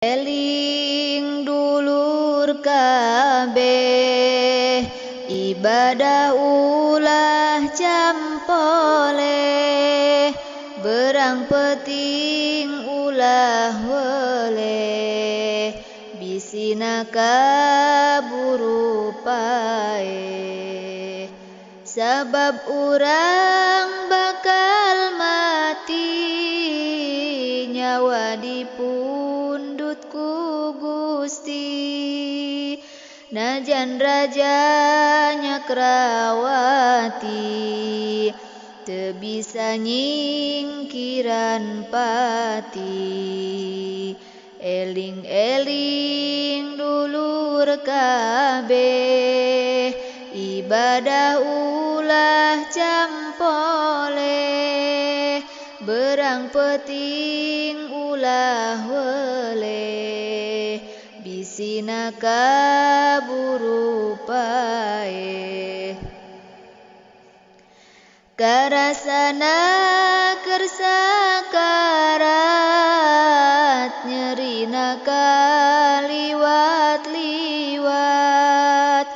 Eling dulur kabeh, ibadah ulah campoleh, berang peting ulah weleh, bisina kaburu paeh. Sabab urang bakal mati, nyawa dipundhut ku Gusti. Najan raja Nyakrawati, teu bisa nyingkiran pati. Eling-eling dulur kabeh, ibadah ulah campoleh, berang peting ulah weleh, bisina kaburu paeh. Karasana keur sakarat, nyerina kaliwat-liwat,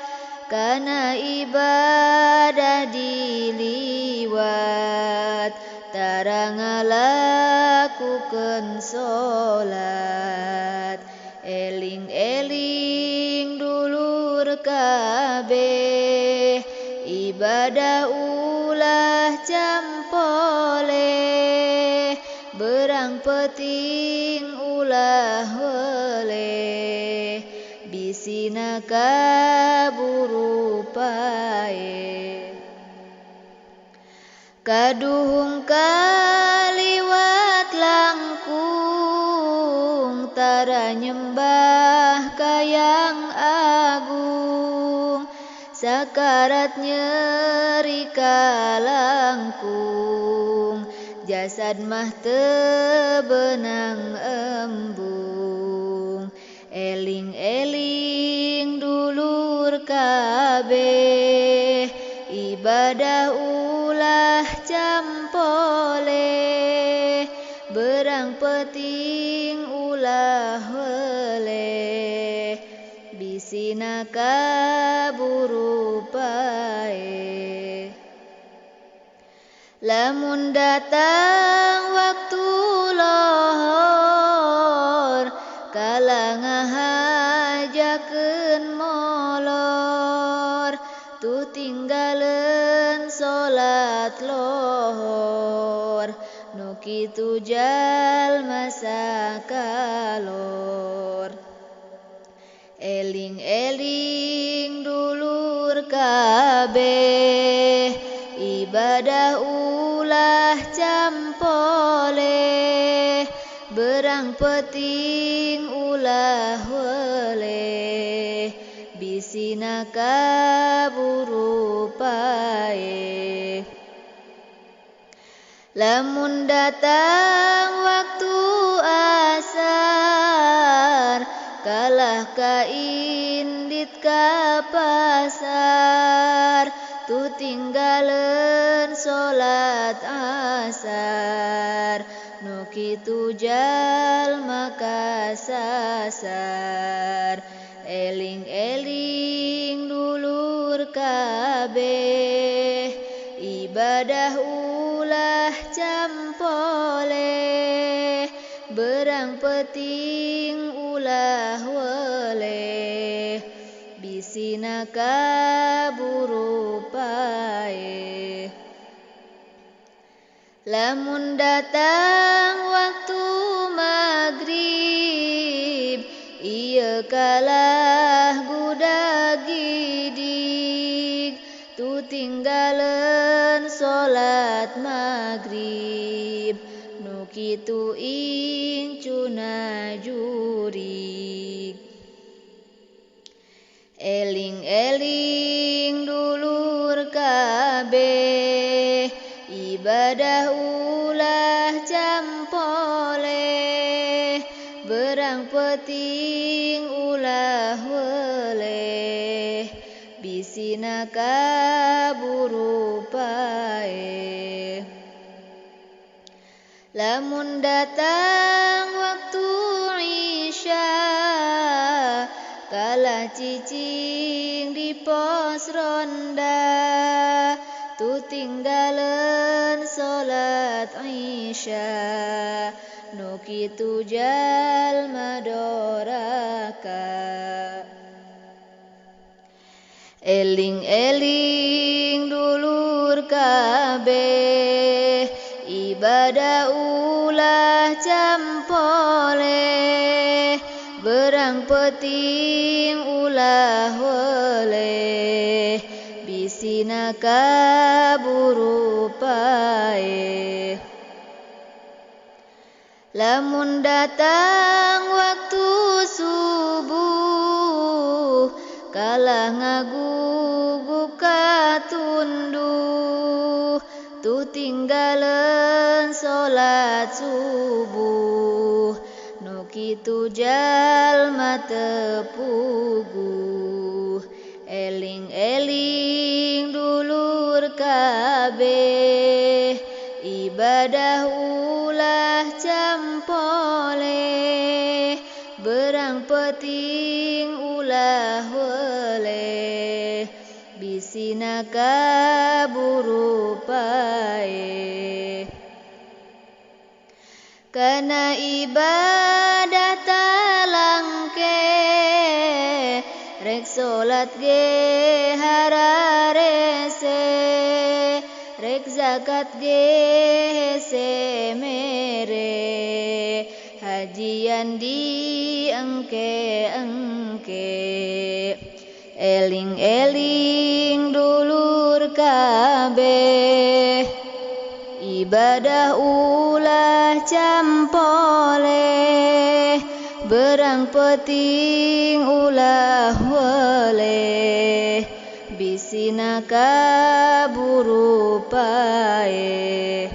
kana ibadah diliwat, tara ngalakukeun salat. Eling-eling dulur kabeh, ibadah ulah campoleh, berang peting ulah weleh, bisina kaburu paeh. Kaduhung kaliwat langkung, tara nyembah ka Yang Agung, sakarat nyeri kalangkung, jasad mah teu beunang embung. Eling-eling dulur kabeh, ibadah ulah campoleh, berang peting ulah weleh, bisina kaburu paeh. Lamun datang waktu lohor, kala ngahajakeun molor, tuh tinggaleun salat lohor, nu kitu jalma sakalor. Eling-eling dulur kabeh, ibadah ulah campoleh, berang peting ulah weleh, bisina kaburu paeh. Lamun datang waktu asar, kalah ka indit ka pasar, tuh tinggaleun salat asar, nu kitu jalma kasasar. Eling-eling dulur kabeh, ibadah ulah campoleh, berang peting ulah weleh, bisina kaburu paeh. Lamun datang waktu magrib, ieu kalah gudag gidig, tuh tinggaleun salat magrib, nu kitu incuna jurig. Eling-eling dulur kabeh, ibadah ulah campoleh, berang peting ulah weleh, bisina kaburu paeh. Lamun datang waktu isya, Kalah cicing di pos ronda, tu tinggalan salat isya. Nu kitu jalma doraka. Eling-eling dulur kabeh, ibadah ulah campoleh. Berang peting ulah weleh, bisina kaburu paeh. Lamun datang waktu subuh, kalah ngagugup katunduh. Tu tinggalan salat subuh, nu kitu jalma teu puguh. Eling-eling dulur kabeh, ibadah ulah campoleh. Berang peting ulah weleh, bisina kaburu paeh. Kana ibadah talangke, rek salat ge hararese, rek zakat ge hese mere, hajian di engke-engke. Eling-eling dulur kabeh, ibadah ulah campoleh. Berang peting ulah weleh, bisina kaburu paeh.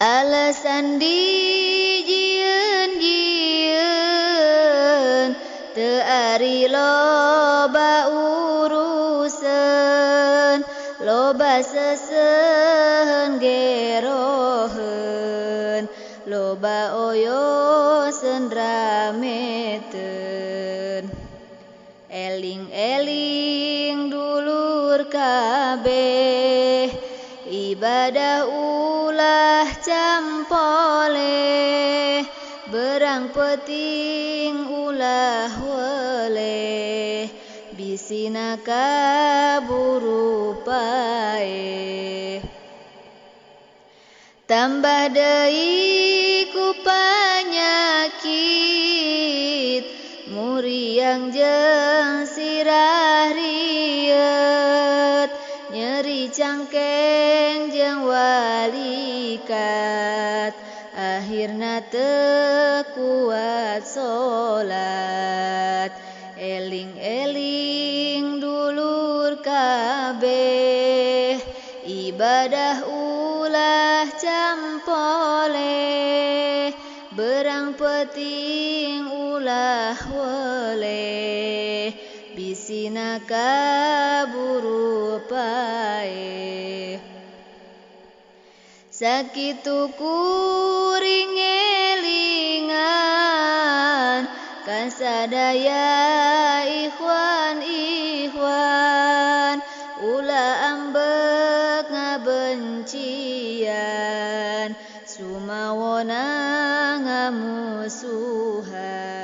Alasan dijieun-jieun, teu ari loba urusan. Loba seseuheun geroheun, loba oyoseun rameteun. Eling-eling dulur kabeh, ibadah ulah campoleh. Berang peting ulah weleh, bisina kaburu paeh. Tambah deui ku panyakit, muriang jeung sirah rieut. Nyeri cangkeng jeung walikat, akhirna teu kuat salat. Eling-eling dulur kabeh, ibadah ulah campoleh. Berang peting ulah weleh, bisina kaburu paeh. Sakitu kuring elingan, kasadaya ikhwan ikhwan. Ulah ambek ngabencian, sumawona ngamusuhan.